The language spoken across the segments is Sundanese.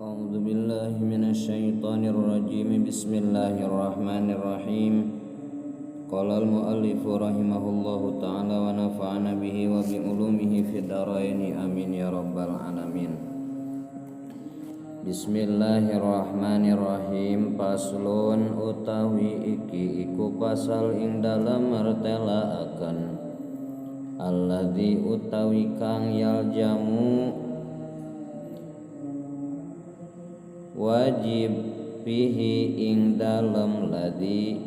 A'udzu billahi minasyaitonir rajim. Bismillahirrahmanirrahim. Qala al-muallif rahimahullahu ta'ala wa nafa'ana bihi wa bi ulumihi fid dharain. Amin ya rabbal alamin. Bismillahirrahmanirrahim. Paslon utawi iki iku pasal ing dalem martelaaken alladzi utawi kang yaljamu wajib fihi ing dalem ladzi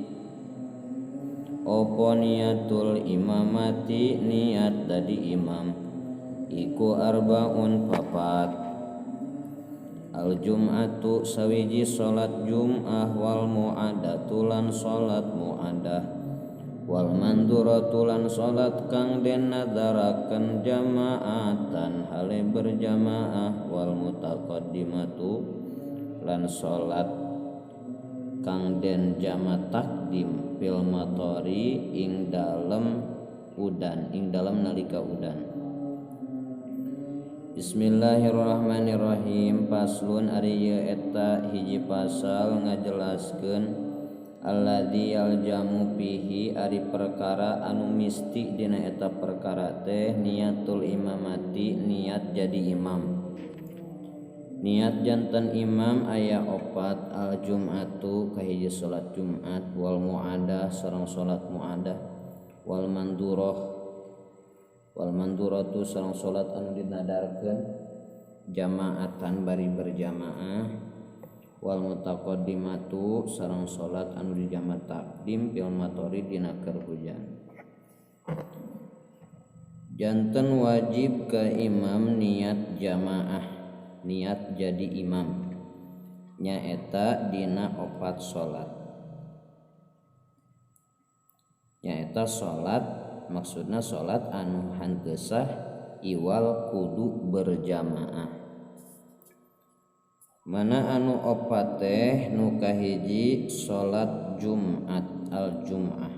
opo niatul imamati niat dadi imam iku arbaun papat. Al jum'atu sawiji salat jum'ah wal mu'adatu lan salat mu'adah wal manduratu lan salat kang den nadaraken jamaatan hale berjamaah wal mutaqaddimatu lan salat kang den jama takdim fil matori ing dalem udan ing dalem nalika udan. Bismillahirrahmanirrahim. Paslon ari ieu eta hiji pasal ngajelaskeun alladzi yaljamu fihi ari perkara anu misti dina eta perkara teh niatul imamati niat jadi imam. Niat jantan imam aya opat. Al jum'atu kahiji salat Jumat wal mu'adah sareng salat mu'adah wal mandurah wal manduratu sareng salat anu dinadarkeun jamaatan bari berjamaah wal mutaqaddimatu sareng salat anu dijama takdim fil matori dina keur hujan. Jantan wajib ka imam niat jamaah niat jadi imam nyaeta dina opat salat. Nyaeta salat maksudna salat anu henteu sah iwal kudu berjamaah. Mana anu opat teh nu kahiji salat Jumat al Jum'ah.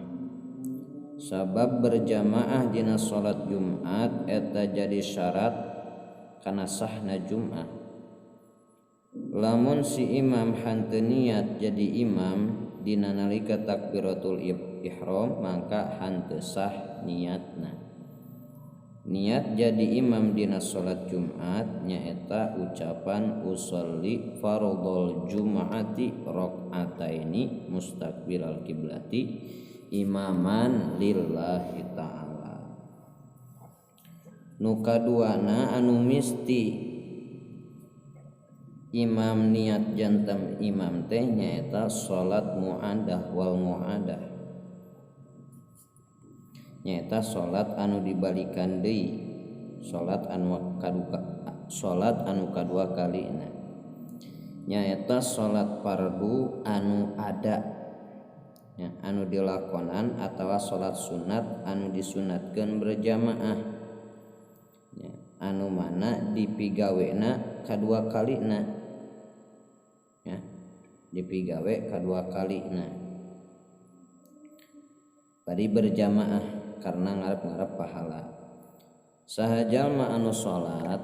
Sabab berjamaah dina salat Jumat eta jadi syarat kana sahna Jum'ah. Lamun si imam henteu niat jadi imam dina nalika takbiratul ihram maka henteu sah niatna. Niat jadi imam dina salat Jumat nyaeta ucapan usolli fardhol jum'ati rakaataini mustaqbilal kiblati imaman lillahi ta'ala. Nu kaduana anu misti imam niat jantan imam teh nyaeta salat mu'adah wal mu'adah nyaeta salat anu dibalikan deui salat anu kadua salat anu kadua kalina nyaeta salat fardu anu ada nya anu dilakonan atawa salat sunat anu disunatkeun berjamaah nya anu mana dipigawena kadua kalina ya dipigawe kadua kalina bari berjamaah karena ngarep-ngarep pahala. Saha jalma anu salat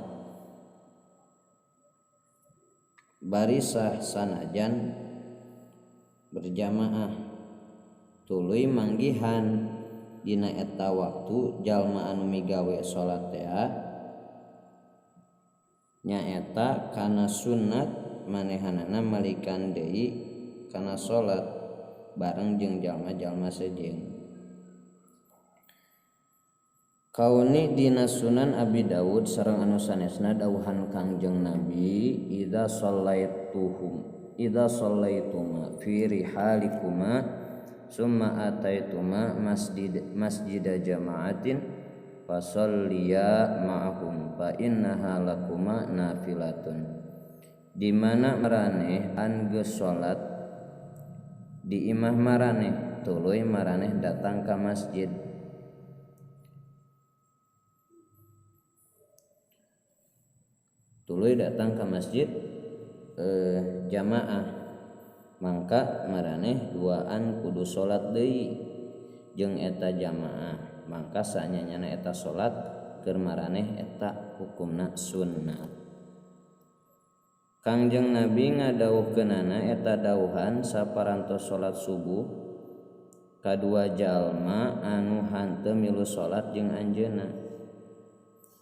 bari sah sanajan berjamaah tuluy manggihan dina eta waktu jalma anu migawe salat teh nyaeta kana sunat manehanana malikan deui kana salat bareng jeung jalma-jalma sejen. Kauni dina Sunan Abi Dawud sareng anu sanesna dawuhan Kangjeng Nabi idza shallaituhum idza shallaituma fi rihalikuma summa ataituma masjida jama'atin fasalliya ma'ahum fa innaha lakuma nafilatun. Di mana maraneh an geus salat di imah maraneh tuluy maraneh datang ka masjid. Tuluy datang ke masjid jamaah mangka maraneh duaan kudu salat deui jeung eta jamaah mangka sanyanyana eta salat keur maraneh eta hukumna sunnah. Kangjeng Nabi ngadawuhkeunana eta dawuhan saparantos salat subuh kadua jalma anu hanteu milu salat jeung anjeunna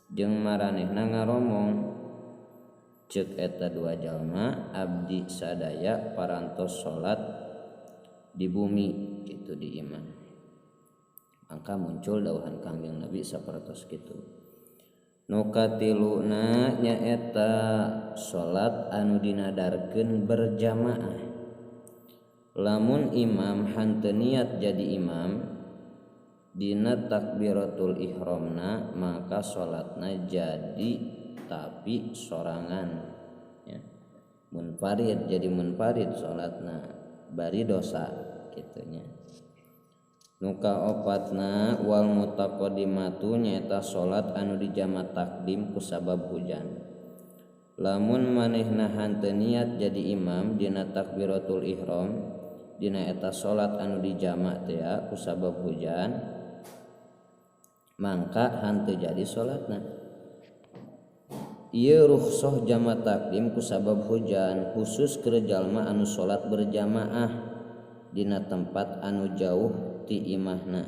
jeung maranehna ngaromong ceuk eta dua jalma abdi sadaya parantos salat di bumi kitu di imah. Maka muncul dawuhan Kangjeng Nabi sapertos kitu. Nu katiluna nyaeta salat anu dinadarkeun berjamaah. Lamun imam hanteu niat jadi imam dina takbiratul ihramna maka salatna jadi tapi sorangan ya. Munfarid jadi munfarid salatna bari dosa kitu nya. Nu kaopatna wal mutaqaddimatu nyaeta salat anu dijama takdim kusabab hujan. Lamun manehna hanteu niat jadi imam dina takbiratul ihram dina eta salat anu dijama teh kusabab hujan mangka hanteu jadi salatna. Ieu rukhsah jama takdim kusabab hujan khusus keur jalma anu salat berjamaah dina tempat anu jauh ti imahna.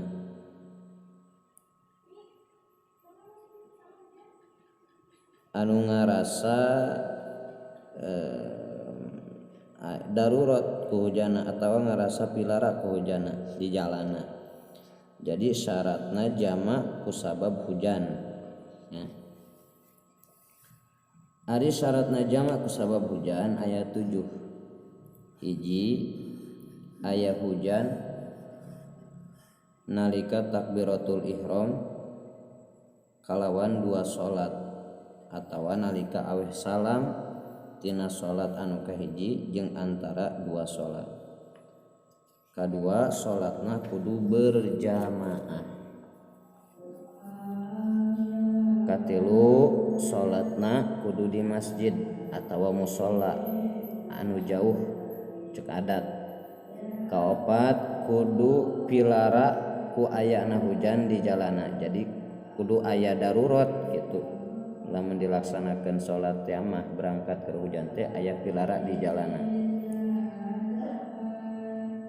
Anu ngarasa darurat ku hujana atawa ngarasa pilara ku hujana di jalana. Jadi syaratna jama kusabab hujan ya. Ari syaratna jama kusabab hujan aya 7. Hiji aya hujan nalika takbiratul ihram kalawan dua salat atawa nalika aweh salam tina salat anu kahiji jeung antara dua salat. Kadua salatna kudu berjamaah. Katilu salatna kudu di masjid atawa musholla anu jauh cek adat. Kaopat kudu pilara ku ayana hujan di jalana. Jadi kudu aya darurat gitu. Lamun dilaksanakeun salat teh mah berangkat ke hujan teh aya pilara di jalana.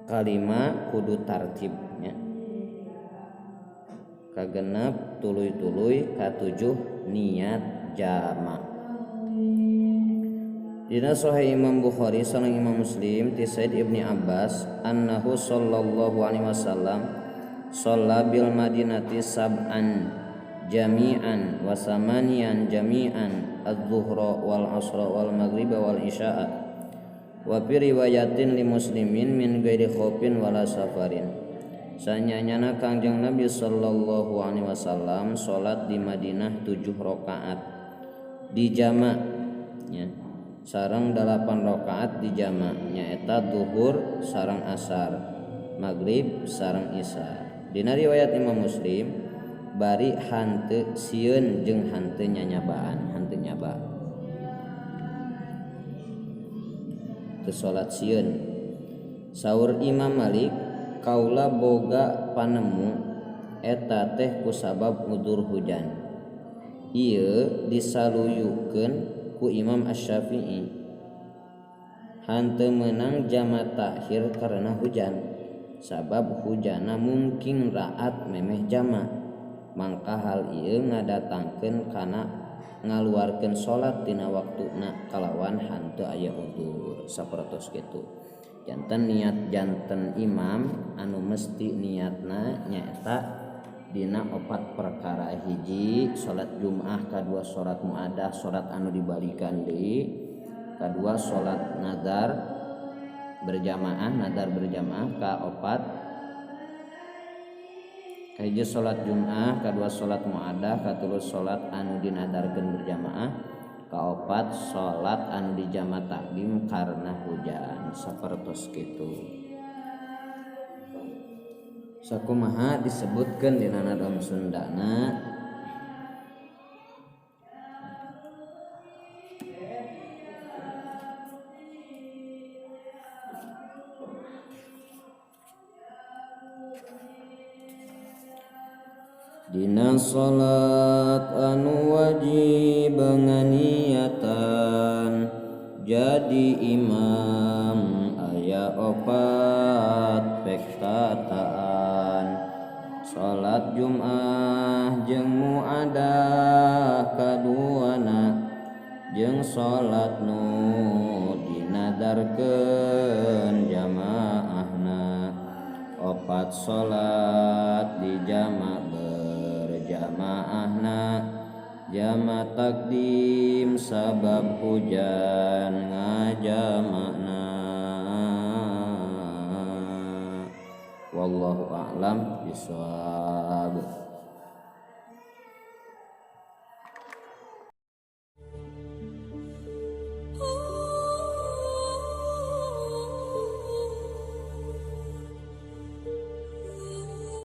Kalima kudu tartibnya. Kagenep tuluy-tuluy, katujuh niat jama. Dina Sahih Imam Bukhari sareng Imam Muslim ti Said Ibni Abbas annahu sallallahu alaihi wasallam shalla bil madinati sab'an jami'an wa samaniyan jami'an adz-dzuhra wal asra wal maghriba wal isya'a wa fi riwayatin li muslimin min ghairi khaufin wala safarin. Sanyanyana Kangjeng Nabi sallallahu alaihi wasallam salat di Madinah 7 rakaat di jama ya, sareng 8 rakaat di jama nyaeta zuhur sareng asar, maghrib sareng isya. Dina riwayat Imam Muslim bari hanteu sieun jeung hanteu nyanyabaan, hanteu nyaba. Teu salat sieun. Saur Imam Malik kaula boga panemu eta teh kusabab udur hujan. Ieu disaluyukeun ku Imam Asy-Syafi'i. Hanteu meunang jama takhir karena hujan. Sabab hujana mungkin raat memeh jama. Mangka hal ieu ngadatangkeun kana ngaluarkeun salat tina waktuna kalawan hanteu aya udur sapertos kitu. Janten niat janten imam anu mesti niatna nyaeta dina opat perkara. Hiji salat Jumat, kadua salat muadah salat anu dibalikan deui, kadua salat nazar berjamaah, nazar berjamaah, kaopat kahiji salat Jumat, kadua salat muadah, katilu salat anu dinadarkeun berjamaah, kaopat salat anu dijama takdim karena hujan sapertos kitu. Sakumaha disebutkeun dina nadom Sundana dina salat anu wajib nganiatan Jadi imam aya opat pek tataan salat Jumat jeung muadah kaduana jeung salat nu dinadarkeun jamaahna opat salat dijama berjamaahna jama takdim sabab hujan ngajamakna. Wallahu a'lam bishawab.